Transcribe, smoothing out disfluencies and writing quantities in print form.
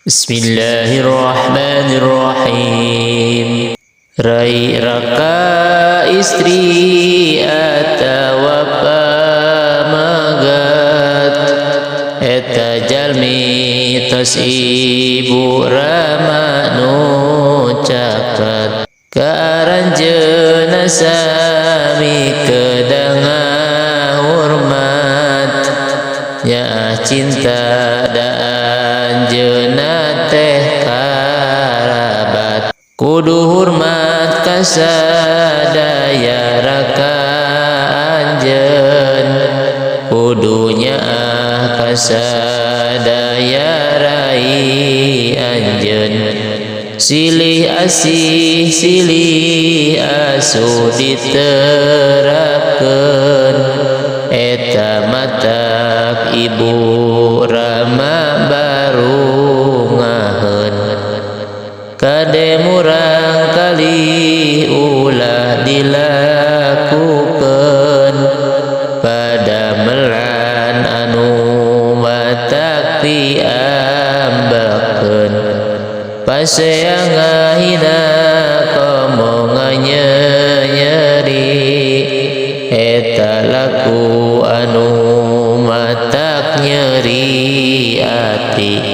Bismillahirrahmanirrahim. Rai, raka, istri atawa pameget, eta jalmi tos ibu rama nu caket ka aranjeunna, sami kedah ngahurmat, nyaah cinta da anjeunna teh karabat. Kudu hormat ka sadaya raka anjeun, kudu nyaah ka sadaya rai anjeun. Silih asih silih asuh diterapkeun, eta matak ibu rama barungaheun. Kade murang kali ulah dilakukeun padamelan anu matak piambekeun. Pasea ngahina komo nganyenyeri, eta laku anu matak nyeri ati.